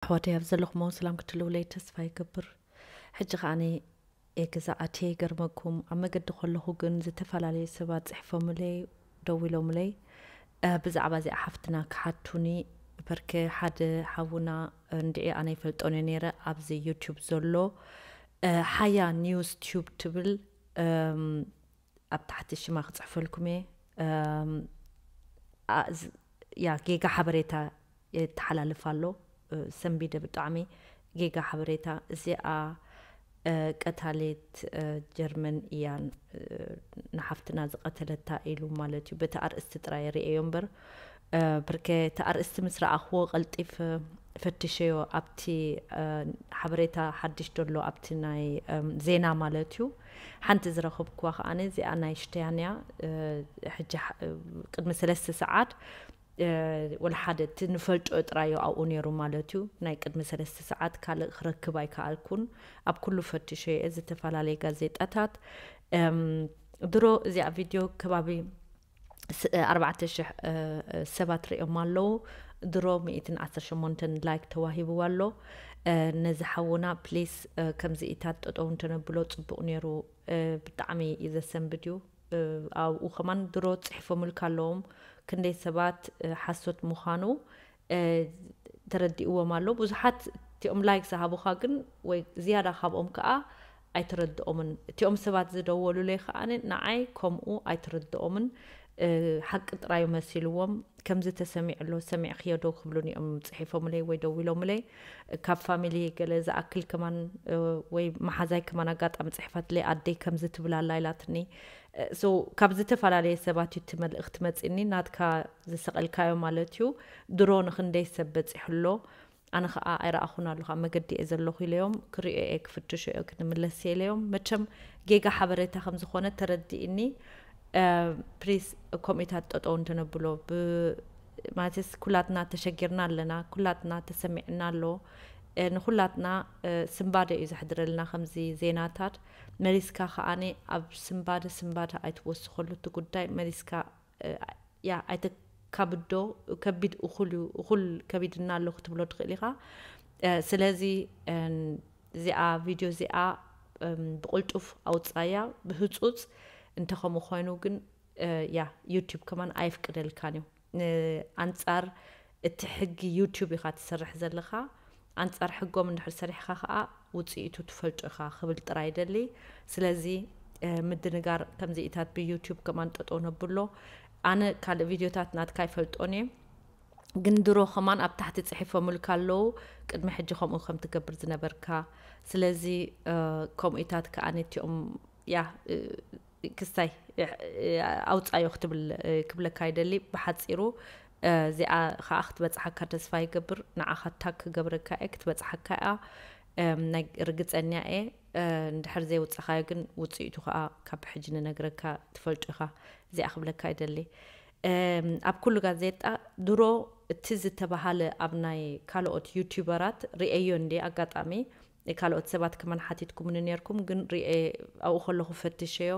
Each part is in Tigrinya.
ኣሕዋተይ ኣብ ዘለኹሞ ሰላም ክትህልውለይ ተስፋ ይገብር። ሕጂ ከዓኒ ገዛ ኣትየ ይገርመኩም፣ ኣብ መገዲ ከለኹ ግን ዝተፈላለዩ ሰባት ጽሒፎምለይ፣ ደዊሎምለይ፣ እ፣ ብዛዕባ እዚኣ ሓፍትና ክሓቱኒ። በርከ ሓደ ሓውና፣ እ፣ እንድዒ ኣነ ይፈልጦን እየ ነይረ፣ ኣብዚ ዩቱብ ዘሎ፣ እ፣ ሓያ ኒውስ ቲዩብ ትብል፣ እም፣ ኣብ ታሕቲ ሽማ ክጽሕፈልኩም እየ። እም፣ ኣ-፣ ዝ-፣ ያ፣ ጌጋ ሓበሬታ የተሓላልፍ ኣሎ። እ፣ ሰንቢደ ብጣዕሚ ጌጋ ሓበሬታ። እዚኣ፣ እ፣ ቀታሌት፣ እ፣ ጀርመን እያ፣ እ፣ ንሓፍትና ዝቐተለታ ኢሉ ማለት እዩ። በቲ ኣርእስቲ ጥራይ ርእዮ እምበር፣ እ፣ ብርከ እቲ ኣርእስቲ ምስ ረኣኽዎ ቀልጢፍ ፈትሸዮ ኣብቲ፣ እ፣ ሓበሬታ ሓድሽ ዘሎ ኣብቲ ናይ፣ እም፣ ዜና ማለት እዩ። ሓንቲ ዝረኸብኩዋ ከኣ እዚኣ ናይ ሽተያን እያ። እ፣ ሕጂ ሓ-፣ ቅድሚ ሰለስተ ሰዓት፣ እ፣ ወላ ሓደ እቲ ንፈልጦ ጥራዮ ኣብኡ ነይሩ ማለት እዩ። ናይ ቅድሚ ሰለስተ ሰዓት ካልእ ክረክብ ኣይከኣልኩን። ኣብ ኩሉ ፈትሸዮ እየ፣ ዝተፈላለየ ጋዜጣታት። እም፣ ድሮ እዚኣ ቪድዮ ከባቢ ስ-፣ ኣርባዕተ ሽሕ፣ እ፣ ሰባት ርእዮም ኣለዉ። ድሮ ሚእትን ዓሰርተ ሸሞንተን ላይክ ተዋሂብዋ ኣሎ። እ፣ ነዚ ሓውና ፕሊስ፣ እ፣ ከምዚ ኢታት ጠጠው እንተነብሎ ጽቡቕ ነይሩ። እ፣ ብጣዕሚ እዩ ዘሰንብድ እዩ። እ፣ ኣብኡ ከማን ድሮ ጽሒፎምልካ ኣለዎም ክንደይ ሰባት፣ እ፣ ሓሶት ምዃኑ፣ እ፣ ተረዲእዎም ኣሎ። ብዙሓት እቲኦም ላይክ ዝሃቡኻ ግን ወይ ዝያዳ ካብኦም ከኣ ኣይተረድኦምን። እቲኦም ሰባት ዝደወሉለይ ከኣ ንዓይ ከምኡ ኣይተረድኦምን። እ፣ ሓቂ ጥራዩ መሲልዎም። ከምዚ ተሰሚዑ ኣሎ፣ ሰሚዕክዮ ዶ ክብሉኒ እዮም ጽሒፎምለይ ወይ ደዊሎምለይ። ካብ ፋሚሊ ገለ ዝኣክል ከማን፣ እ፣ ወይ መሓዛይ ከማን ኣጋጣሚ ጽሒፋትለይ፣ ኣደይ ከምዚ ትብል ኣላ ኢላትኒ። እ፣ ሶ ካብ ዝተፈላለየ ሰባት እዩ እቲ መልእኽቲ መጺእኒ፣ ናትካ ዝሰቐልካዮ ማለት እዩ። ድሮ ንኽንደይ ሰብ በጺሑ ኣሎ። ኣነ ኸኣ ኣይረኣኹን ኣለኹ፣ ኣብ መገዲ እየ ዘለኹ ኢለዮም፣ ክርእዮ እየ፣ ክፍትሾ እየ፣ ክንምለስ እየ ኢለዮም። መቸም ጌጋ ሓበሬታ ከም ዝኾነ ተረዲእኒ። እ፣ ፕሊስ፣ ከምኡታት ጠጠው እንተነብሎ፣ ብ-፣ ማለትስ ኩላትና ተሸጊርና ኣለና፣ ኩላትና ተሰሚዕና ኣሎ። እ፣ ንኹላትና፣ እ፣ ስንባደ እዩ ዘሕድረልና ከምዚ ዜናታት። መሊስካ ከኣኒ ኣብ ስንባደ፣ ስንባደ ኣይትወስኸሉ እቲ ጉዳይ፣ መሊስካ እ፣ ያ፣ ኣይተካብዶ፣ ከቢድ እኹል እዩ፣ እኹል ከቢድና ኣሎ ክትብሎ ትኽእል ኢኻ። እ፣ ስለዚ፣ እን-፣ እዚኣ ቪድዮ እዚኣ፣ እም፣ ብቕልጡፍ ኣውጻያ፣ ብህጹጽ። እንተ ከምኡ ኮይኑ ግን፣ እ፣ ያ፣ ዩቱብ ከማን ኣየፍቅደልካን እዩ። ን-፣ ኣንጻር እቲ ሕጊ ዩቱብ ኢኻ ትሰርሕ ዘለኻ። ኣንጻር ሕጎም እንድሕር ሰሪሕኻ ኸኣ ውጽኢቱ ትፈልጦ ኢኻ ክብል ጥራይ ይደሊ። ስለዚ፣ እ፣ ምድንጋር ከምዚኢታት ብዩቱብ ከማን ጠጠው ነብሎ። ኣነ ካልእ ቪድዮታት ናትካ ኣይፈልጦን እየ። ግን ድሮ ከማን ኣብ ታሕቲ ጽሒፎምልካ ኣለዉ፣ ቅድሚ ሕጂ ከምኡ ከም ትገብር ዝነበርካ። ስለዚ፣ እ፣ ከምኡታት ከኣ ነቲኦም፣ ያ፣ እ፣ ክስታይ፣ እ፣ ኣውጻዮ ክትብል፣ እ፣ ክብለካ ይደሊ። ብሓጺሩ፣ እ፣ እዚኣ ከኣ ክትበጽሓካ ተስፋ ይገብር። ንዓኻ ታግ ክገብረካ እየ፣ ክትበጽሓካ እያ። እም፣ ናይ ርግጸኛ እየ። እ፣ እንድሕር ዘይውጻኻዮ ግን ውጽኢቱ ከኣ ካብ ሕጂ ንነግረካ ትፈልጦ ኢኻ። እዚኣ ክብለካ ይደሊ። እም፣ ኣብ ኩሉ ጋዜጣ ድሮ እቲ ዝተባሃለ ኣብ ናይ ካልኦት ዩቱበራት ርእየዮ እንድየ ኣጋጣሚ። ካልኦት ሰባት ከማን ሓቲትኩምኒ ነርኩም፣ ግን ርኤ ኣብኡ ከለኹ ፈትሸዮ።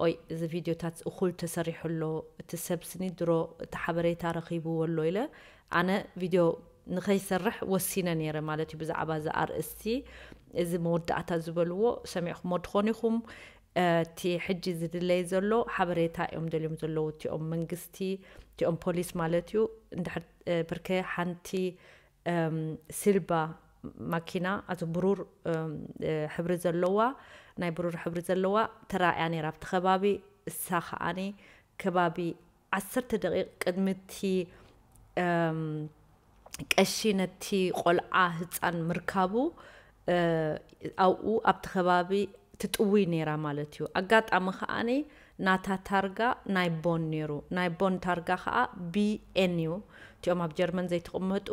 ኦይ፣ እዚ ቪድዮታት እኹል ተሰሪሑ ኣሎ፣ እቲ ሰብ ስኒ ድሮ እቲ ሓበሬታ ረኺብዎ ኣሎ ኢለ ኣነ ቪድዮ ንኸይሰርሕ ወሲነ ነይረ ማለት እዩ። ብዛዕባ እዚ ኣርእስቲ፣ እዚ መወዳእታ ዝበልዎ ሰሚዕኩሞ ትኾኑ ኢኹም። እ፣ እቲ ሕጂ ዝድለይ ዘሎ ሓበሬታ እዮም ደልዮም ዘለዉ፣ እቲኦም መንግስቲ፣ እቲኦም ፖሊስ ማለት እዩ። እንድሕር፣ እ፣ ብርከ ሓንቲ፣ እም፣ ሲልባ ማኪና፣ ኣቲ ብሩር፣ እም፣ እ፣ ሕብሪ ዘለዋ፣ ናይ ብሩር ሕብሪ ዘለዋ ተራእያ ነይራ ኣብቲ ከባቢ። እሳ ከኣኒ ከባቢ ዓሰርተ ደቂቕ ቅድሚ እቲ፣ እም፣ ቀሺ ነቲ ቆልዓ ህጻን ምርካቡ፣ እ፣ ኣብኡ ኣብቲ ከባቢ ትጥውይ ነይራ ማለት እዩ። ኣጋጣሚ ከኣኒ ናታ ታርጋ ናይ ቦን ነይሩ። ናይ ቦን ታርጋ ከኣ ቢ ኤን እዩ። እቲኦም ኣብ ጀርመን ዘይትቕመጡ፣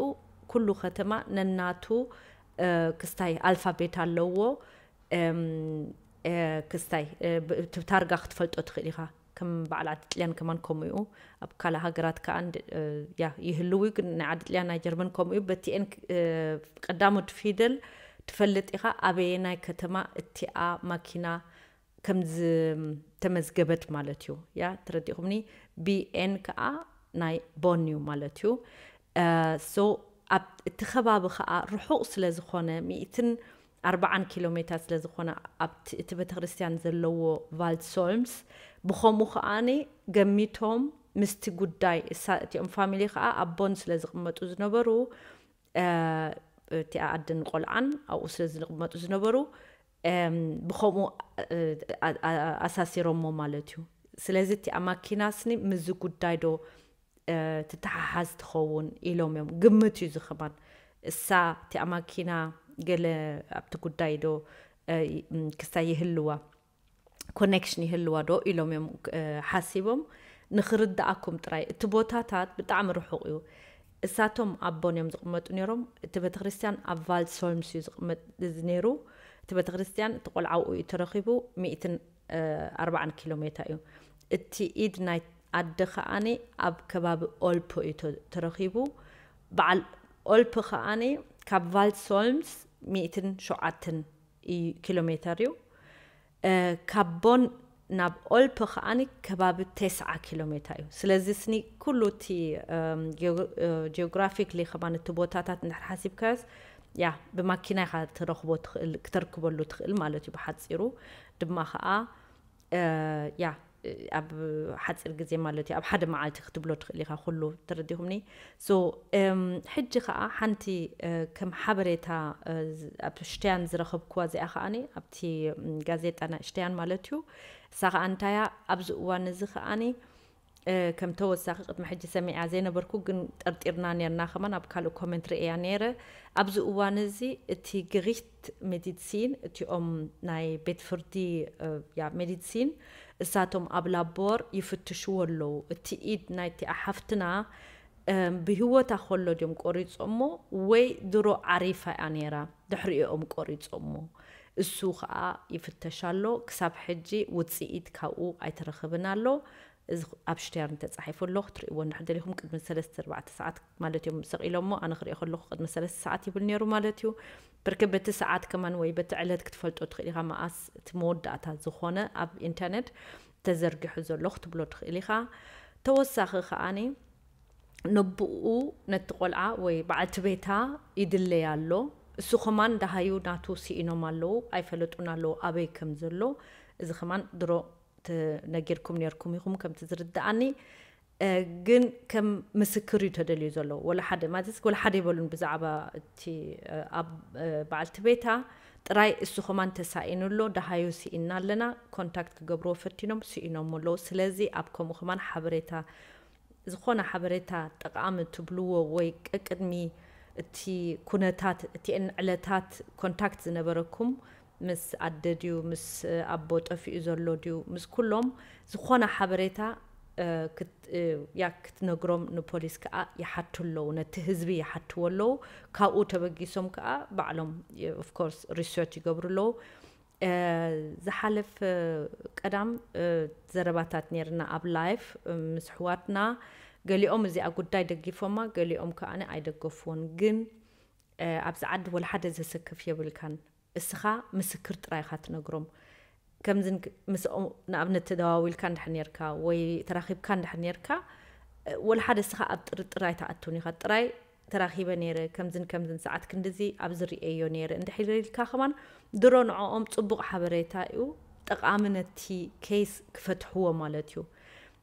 ኩሉ ከተማ ነናቱ፣ እ፣ ክስታይ ኣልፋቤት ኣለዎ። እም፣ እ፣ ክስታይ፣ እ፣ ብ-፣ እቲ ታርጋ ክትፈልጦ ትኽእል ኢኻ። ከም በዓል ዓዲ ጥልያን ከማን ከምኡ እዩ። ኣብ ካልእ ሃገራት ከኣ እንድ-፣ እ፣ ያ፣ ይህልው እዩ፣ ግን ናይ ዓዲ ጥልያን ናይ ጀርመን ከምኡ እዩ። በቲኤን ክ-፣ እ፣ ቀዳሞት ፊደል ትፈልጥ ኢኻ ኣበየናይ ከተማ እቲኣ ማኪና ከም ዝተመዝገበት ማለት እዩ። ያ፣ ተረዲእኹምኒ? ቢ ኤን ከኣ ናይ ቦን እዩ ማለት እዩ። እ፣ ሶ ኣብ እቲ ከባቢ ከዓ ርሑቕ ስለ ዝኾነ፣ ሚእትን ኣርባዓን ኪሎ ሜትር ስለ ዝኾነ፣ ኣብቲ እቲ ቤተክርስትያን ዘለዎ ቫልድ ሶልምስ፣ ብኸምኡ ከዓኒ ገሚቶም ምስቲ ጉዳይ እሳ-፣ እቲኦም ፋሚሊ ከዓ ኣብ ቦን ስለ ዝቕመጡ ዝነበሩ፣ እ፣ እቲኣ ኣድን ቆልዓን ኣብኡ ስለ ዝቕመጡ ዝነበሩ፣ እም፣ ብኸምኡ፣ እ፣ ኣ-፣ ኣ-፣ ኣሳሲሮሞ ማለት እዩ። ስለዚ እቲኣ ማኪና ስኒ ምስዚ ጉዳይ ዶ፣ እ፣ ትተሓሓዝ ትኸውን ኢሎም እዮም። ግምት እዩ ዝኸማን። እሳ እቲኣ ማኪና ገለ ኣብቲ ጉዳይ ዶ፣ እ፣ ይ-፣ እም፣ ክስታይ ይህልዋ፣ ኮኔክሽን ይህልዋ ዶ ኢሎም እዮም፣ እ፣ ሓሲቦም። ንኽርድኣኩም ጥራይ፣ እቲ ቦታታት ብጣዕሚ ርሑቕ እዩ። እሳቶም ኣብ ቦን እዮም ዝቕመጡ ነይሮም። እቲ ቤተክርስትያን ኣብ ቫልድ ሶልምስ እዩ ዝቕመጥ ነይሩ። እቲ ቤተክርስትያን፣ እቲ ቆልዓ ኣብኡ እዩ ተረኺቡ። ሚእትን ኣርባዓን ኪሎ ሜትር እዩ። እቲ ኢድ ናይ ኣደ ከዓኒ ኣብ ከባቢ ኦልፖ እዩ ተ-፣ ተረኺቡ። በዓል ኦልፖ ከዓኒ ካብ ቫልድ ሶልምስ ሚእትን ሸውዓተን እዩ፣ ኪሎ ሜትር እዩ። እ፣ ካብ ቦን ናብ ኦልፖ ከዓኒ ከባቢ ተስዓ ኪሎ ሜትር እዩ። ስለዚ ስኒ ኩሉ እቲ፣ እም፣ ጂኦ-፣ እ፣ ጂኦግራፊክሊ ከማን እቲ ቦታታት እንድሕር ሓሲብካዮስ፣ ያ፣ ብማኪና ኢኻ ትረኽቦ ትኽእል፣ ክተርክበሉ ትኽእል ማለት እዩ ብሓጺሩ። ድማ ኸዓ፣ እ፣ ያ፣ ኣብ ሓጺር ግዜ ማለት እዩ፣ ኣብ ሓደ መዓልቲ ክትብሎ ትኽእል ኢኻ ኩሉ፣ ተረዲኹምኒ? ሶ፣ እም፣ ሕጂ ኸዓ ሓንቲ፣ እ፣ ከም ሓበሬታ፣ እ፣ ዝ-፣ ኣብ ሽተያን ዝረኸብክዋ እዚኣ ኸዓኒ፣ ኣብቲ፣ እም፣ ጋዜጣ ናይ ሽተያን ማለት እዩ። እሳ ኸዓ እንታያ፣ ኣብዚ እዋን እዚ ኸዓኒ፣ እ፣ ከም ተወሳኺ ቅድሚ ሕጂ ሰሚዐያ ዘይነበርኩ፣ ግን ጠርጢርና ኔርና፣ ከማን ኣብ ካልእ ኮመንት ርእያ ኔረ። ኣብዚ እዋን እዚ እቲ ግሪት ሜዲሲን፣ እቲኦም ናይ ቤት ፍርዲ፣ እ፣ ያ ሜዲሲን፣ እሳቶም ኣብ ላቦር ይፍትሽዎ ኣለዉ። እቲ ኢድ ናይቲ ኣሓፍትና፣ እም፣ ብህይወታ ከሎ ድዮም ቆሪጾሞ ወይ ድሮ ዓሪፋ እያ ኔራ፣ ድሕሪኦም ቆሪጾሞ። እሱ ኸኣ ይፍተሽ ኣሎ። ክሳብ ሕጂ ውጽኢት ካብኡ ኣይተረኸበን ኣሎ። እዚ ኣብ ሽተርን ተጻሒፉ ኣሎ፣ ክትርእይዎ እንድሕር ደሊኹም። ቅድሚ ሰለስተ ኣርባዕተ ሰዓት ማለት እዮም ሰቒሎሞ። ኣነ ክርእዮ ከለኹ ቅድሚ ሰለስተ ሰዓት ይብል ነይሩ ማለት እዩ። ብርክ በቲ ሰዓት ከማን ወይ በቲ ዕለት ክትፈልጦ ትኽእል ኢኻ፣ መኣስ እቲ መወዳእታ ዝኾነ ኣብ ኢንተርነት ተዘርጊሑ ዘሎ ክትብሎ ትኽእል ኢኻ። ተወሳኺ ከኣኒ፣ ነቦኡ ነቲ ቆልዓ ወይ በዓልቲ ቤታ ይድለያ ኣሎ። እሱ ከማን ደሃዩ ናቱ ስኢኖም ኣለዉ፣ ኣይፈለጡን ኣለዉ ኣበይ ከም ዘሎ። እዚ ከማን ድሮ ት-፣ ነጊርኩም ነርኩም ኢኹም ከምቲ ዝርድኣኒ። እ፣ ግን ከም ምስክር እዩ ተደልዩ ዘሎ። ወላ ሓደ፣ ማለት ወላ ሓደ ይበሉን ብዛዕባ እቲ፣ እ፣ ኣብ፣ እ፣ በዓልቲ ቤታ ጥራይ እሱ ከማን ተሳኢኑ ኣሎ፣ ደሃዩ ስኢንና ኣለና፣ ኮንታክት ክገብርዎ ፈቲኖም ስኢኖም ኣለዉ። ስለዚ ኣብ ከምኡ ከማን ሓበሬታ፣ ዝኾነ ሓበሬታ ጠቓሚ ትብልዎ ወይ ቀቅድሚ እቲ ኩነታት፣ እቲአን ዕለታት ኮንታክት ዝነበረኩም ምስ ኣደ ድዩ፣ ምስ ኣቦ ጠፊኡ ዘሎ ድዩ፣ ምስ ኩሎም ዝኾነ ሓበሬታ፣ እ፣ ክት-፣ እ፣ ያ ክትነግሮም ንፖሊስ ከኣ ይሓቱ ኣለዉ፣ ነቲ ህዝቢ ይሓትዎ ኣለዉ። ካብኡ ተበጊሶም ከኣ ባዕሎም፣ እ፣ ኦፍ ኮርስ ሪሰርች ይገብሩ ኣለዉ። እ፣ ዝሓለፈ ቀዳም፣ እ፣ ዘረባታት ነይርና ኣብ ላይፍ፣ እ፣ ምስ ኣሕዋትና፣ ገሊኦም እዚኣ ጉዳይ ደጊፎማ፣ ገሊኦም ከኣ ኣይደገፍዎን። ግን፣ እ፣ ኣብዚ ዓዲ ወላ ሓደ ዘሰክፍ የብልካን። እስኻ ምስክር ጥራይ ኢኻ ትነግሮም። ከምዝን ክ-፣ ምስኦም ንኣብነት ተደዋዊልካ እንድሕር ኔርካ ወይ ተራኺብካ እንድሕር ኔርካ፣ እ፣ ወላ ሓደ እስኻ ኣብ ጥርጥር ኣይትኣቱን ኢኻ። ጥራይ ተራኺበ ኔረ፣ ከምዝን ከምዝን ሰዓት ክንድዚ ኣብዚ ርእየዮ ኔረ እንድሕር ኢልካ ከማን ድሮ ንዕኦም ጽቡቕ ሓበሬታ እዩ፣ ጠቓሚ ነቲ ኬስ ክፈትሕዎ ማለት እዩ።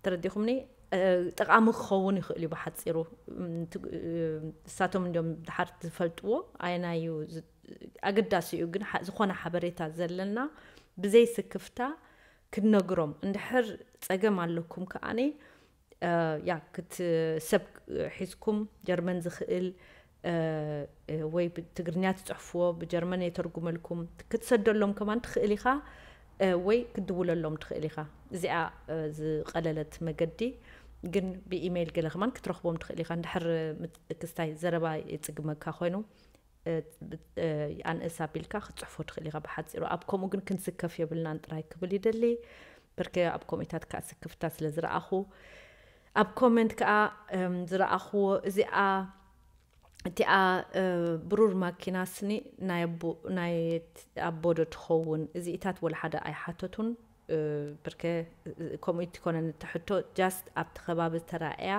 ተረዲኹምኒ? እ፣ ጠቓሚ ክኸውን ይኽእል እዩ ብሓጺሩ። እም፣ ት-፣ እ፣ ንሳቶም እንዲዮም ድሓር ዝፈልጥዎ ኣየናይ እዩ ዝ-፣ ኣገዳሲ እዩ ግን፣ ሓ-፣ ዝኾነ ሓበሬታ ዘለና ብዘይ ስክፍታ ክንነግሮም። እንድሕር ጸገም ኣለኩም ከኣኒ፣ እ፣ ያ፣ ክት-፣ ሰብ ሒዝኩም ጀርመን ዝኽእል፣ እ፣ እ፣ ወይ ብትግርኛ ትጽሕፍዎ፣ ብጀርመን የተርጉመልኩም፣ ክትሰደሎም ከማን ትኽእል ኢኻ፣ እ፣ ወይ ክትድውለሎም ትኽእል ኢኻ። እዚኣ፣ እ፣ ዝቐለለት መገዲ፣ ግን ብኢሜይል ገለ ከማን ክትረኽቦም ትኽእል ኢኻ። እንድሕር ምጥ-፣ ክስታይ ዘረባ የጽግመካ ኮይኑ፣ እ፣ ብ-፣ እ፣ ኣንእስ ኣቢልካ ክትጽሕፎ ትኽእል ኢኻ ብሓጺሩ። ኣብ ከምኡ ግን ክንስከፍ የብልናን ጥራይ ክብል ይደሊ። ብርክ ኣብ ኮሚታት ከኣ ስክፍታ ስለ ዝረኣኹ፣ ኣብ ኮሜንት ከኣ፣ እም፣ ዝረኣኽዎ እዚኣ፣ እቲኣ፣ እ፣ ብሩር ማኪና ስኒ ናይ ኣቦ፣ ናይ ኣቦ ዶ ትኸውን? እዚኢታት ወላ ሓደ ኣይሓተቱን። እ፣ ብርክ፣ እ፣ ከምኡ ትኮነን እቲ ሕቶ፣ ጃስት ኣብቲ ከባቢ ተራእያ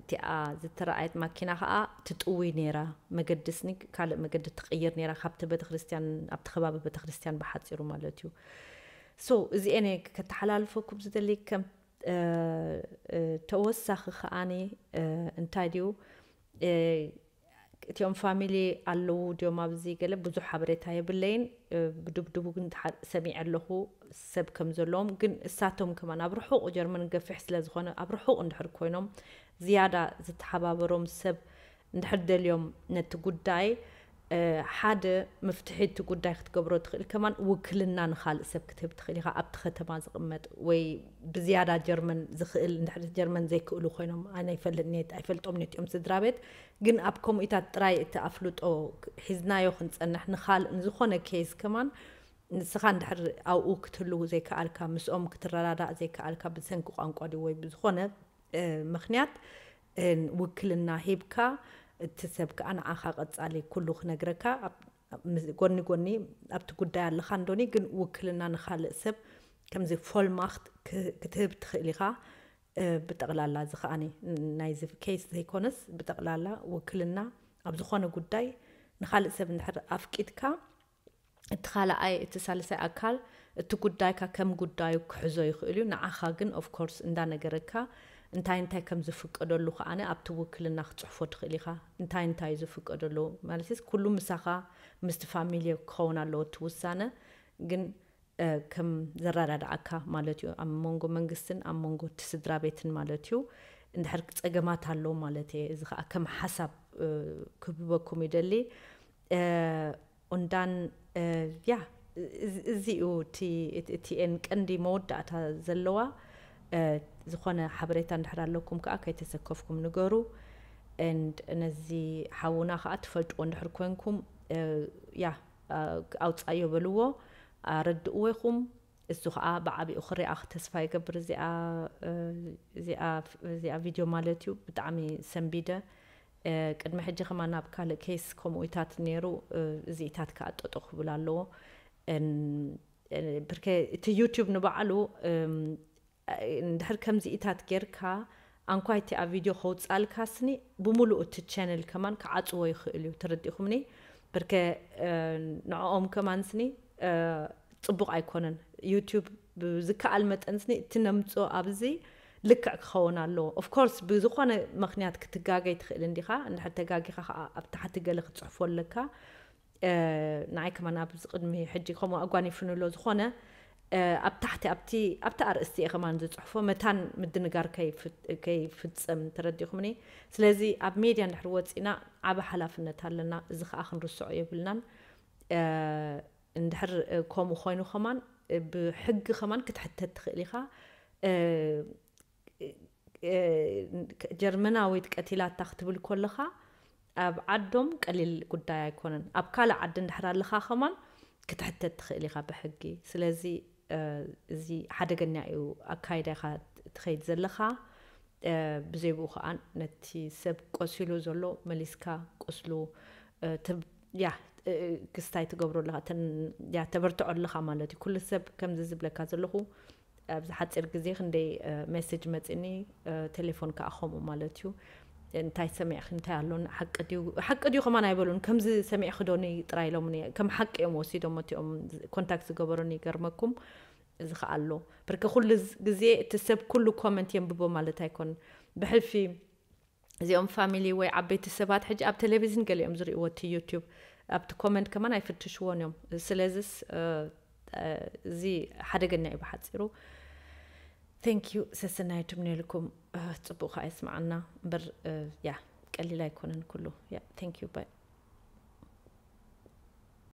እቲኣ ዝተረኣየት ማኪና ከዓ ትጥውይ ነይራ። መገዲ ስኒ ካልእ መገዲ ትቕይር ነይራ፣ ካብቲ ቤተክርስትያን፣ ኣብቲ ከባቢ ቤተክርስትያን ብሓፂሩ ማለት እዩ። So እዚኤን እየ ከተሓላልፈኩም ዝደሊ። ከም ተወሳኺ ከዓኒ እንታይ ድዩ፣ እቲኦም ፋሚሊ ኣለዉ ድዮም ኣብዚ ገለ ብዙሕ ሓበሬታ የብለይን። ብድብድቡ ግን ሰሚዐ ኣለኹ ሰብ ከም ዘለዎም። ግን እሳቶም ከማን ኣብ ርሑቕ፣ ጀርመን ገፊሕ ስለ ዝኾነ ኣብ ርሑቕ እንድሕር ኮይኖም ዝያዳ ዝተሓባበሮም ሰብ እንድሕር ደልዮም ነቲ ጉዳይ ሓደ መፍትሒ እቲ ጉዳይ ክትገብሮ ትኽእል ከማን ውክልና ንኻልእ ሰብ ክትህብ ትኽእል ኢኻ። ኣብቲ ከተማ ዝቕመጥ ወይ ብዝያዳ ጀርመን ዝኽእል፣ እንድሕር ጀርመን ዘይክእሉ ኮይኖም፣ ኣነ ኣይፈልጥን እየ፣ ኣይፈልጦም ነቲኦም ስድራ ቤት። ግን ኣብ ከምኡኢታት ጥራይ እቲ ኣፍልጦ ሒዝናዮ ክንጸንሕ፣ ንኻልእ ንዝኾነ ኬዝ ከማን ንስኻ እንድሕር ኣብኡ ክትህሉ ዘይከኣልካ፣ ምስኦም ክትረዳዳእ ዘይከኣልካ ብሰንኪ ቋንቋ ድዩ ወይ ብዝኾነ ምኽንያት ውክልና ሂብካ፣ እቲ ሰብ ከዓ ንዓኻ ቀጻሊ ኩሉ ክነግረካ፣ ጎኒ ጎኒ ኣብቲ ጉዳይ ኣለኻ እንዶኒ፣ ግን ውክልና ንኻልእ ሰብ ከምዚ ፎልማኽት ክትህብ ትኽእል ኢኻ። ብጠቕላላ እዚ ከዓኒ ናይዚ ኬስ ዘይኮነስ ብጠቕላላ ውክልና ኣብ ዝኾነ ጉዳይ ንኻልእ ሰብ እንድሕር ኣፍቂድካ፣ እቲ ካልኣይ፣ እቲ ሳልሳይ ኣካል እቲ ጉዳይካ ከም ጉዳዩ ክሕዞ ይኽእል እዩ። ንዓኻ ግን ኦፍኮርስ እንዳነገረካ እንታይ እንታይ ከም ዝፍቀደሉ ከዓነ ኣብቲ ውክልና ክትፅሕፎ ትኽእል ኢኻ። እንታይ እንታይ እዩ ዝፍቀደሉ ማለት ኩሉ ምሳኻ ምስቲ ፋሚሊ ክኸውን ኣለዎ እቲ ውሳነ። ግን ከም ዘረዳድኣካ ማለት እዩ ኣብ መንጎ መንግስትን ኣብ መንጎ እቲ ስድራ ቤትን ማለት እዩ። እንድሕር ፀገማት ኣለዉ ማለት እየ። እዚ ከዓ ከም ሓሳብ ክብበኩም ይደሊ። ኡንዳን ያ እዚኡ እቲኤን ቀንዲ መወዳእታ ዘለዋ። ዝኾነ ሓበሬታ እንድሕር ኣለኩም ከዓ ከይተሰከፍኩም ንገሩ። And ነዚ ሓውና ከዓ ትፈልጥዎ እንድሕር ኮንኩም ያ ኣውፃዮ በልዎ፣ ኣረድእዎ ኢኹም። እሱ ከዓ ብዓቢኡ ክሪኣ ተስፋ ይገብር። እዚኣ ቪድዮ ማለት እዩ። ብጣዕሚ ሰንቢደ። ቅድሚ ሕጂ ከማን ኣብ ካልእ ኬስ ከምኡታት ነይሩ። እዚኢታት ከዓ ጠጠው ክብል ኣለዎ። ብርከ እቲ ዩቲዩብ ንባዕሉ እንድሕር ከምዚኢታት ጌርካ ኣንኳይ እቲ ኣብ ቪድዮ ከውፃልካ ስኒ ብምሉእ እቲ ቻነል ከማን ክዓፅዎ ይኽእል እዩ። ተረዲእኩምኒ? ብርከ ንዕኦም ከማን ስኒ ፅቡቕ ኣይኮነን። ዩቲዩብ ብዝከኣል መጠን ስኒ እቲ ነምፅኦ ኣብዚ ልክዕ ክኸውን ኣለዎ። ኦፍኮርስ ብዝኾነ ምኽንያት ክትጋገይ ትኽእል እንዲኻ። እንድሕር ተጋጊኻ ከዓ ኣብ ታሕቲ ገለ ክትፅሕፎ ኣለካ። ንዓይ ከማን ኣብዚ ቅድሚ ሕጂ ከምኡ ኣጓኒፉኒ ኣሎ። ዝኾነ ኣብ ታሕቲ ኣብቲ ኣብቲ ኣርእስቲ እየ ከማን ዝፅሕፎ፣ መታን ምድንጋር ከይፍፀም። ተረዲኹምኒ? ስለዚ ኣብ ሜድያ እንድሕር ወፂና ዓቢ ሓላፍነት ኣለና። እዚ ከዓ ክንርስዖ የብልናን። እንድሕር ከምኡ ኮይኑ ከማን ብሕጊ ከማን ክትሕተት ትኽእል ኢኻ። ጀርመናዊት ቀቲላታ ክትብል ከለኻ ኣብ ዓዶም ቀሊል ጉዳይ ኣይኮነን። ኣብ ካልእ ዓዲ እንድሕር ኣለኻ ከማን ክትሕተት ትኽእል ኢኻ ብሕጊ። ስለዚ እዚ ሓደገኛ እዩ ኣካይዳ ኢኻ ትኸይድ ዘለኻ። ብዘይ ብኡ ከዓ ነቲ ሰብ ቆሲሉ ዘሎ መሊስካ ቁስሉ ያ ክስታይ ትገብሮ ኣለኻ፣ ያ ተበርትዖ ኣለኻ ማለት እዩ። ኩሉ ሰብ ከምዚ ዝብለካ ዘለኹ ኣብዚ ሓፂር ግዜ ክንደይ ሜሴጅ መፂኒ፣ ቴሌፎን ከዓ ከምኡ ማለት እዩ። እንታይ ሰሚዕኺ፣ እንታይ ኣሎ፣ ሓቂ ድዩ፣ ሓቂ ድዩ ከማን ኣይበሉን። ከምዚ ሰሚዕኺ ዶኒ ጥራይ ኢሎምኒ፣ ከም ሓቂ እዮም ወሲዶም እቲኦም ኮንታክት ዝገበሩኒ። ይገርመኩም፣ እዚ ከዓ ኣሎ። ብርክ ኩሉ ግዜ እቲ ሰብ ኩሉ ኮመንት የንብቦ ማለት ኣይኮን። ብሕልፊ እዚኦም ፋሚሊ ወይ ዓበይቲ ሰባት ሕጂ ኣብ ቴሌቪዝን ገሊኦም ዝርእይዎ እቲ ዩቲዩብ ኣብቲ ኮመንት ከማን ኣይፍትሽዎን እዮም። ስለዚስ እዚ ሓደገኛ እዩ ብሓፂሩ። Thank you ሰሰናይ ትምነልኩም። ፅቡቅ ከዓ የስማዓና እምበር ያ ቀሊል ኣይኮነን ኩሉ። Thank you bye።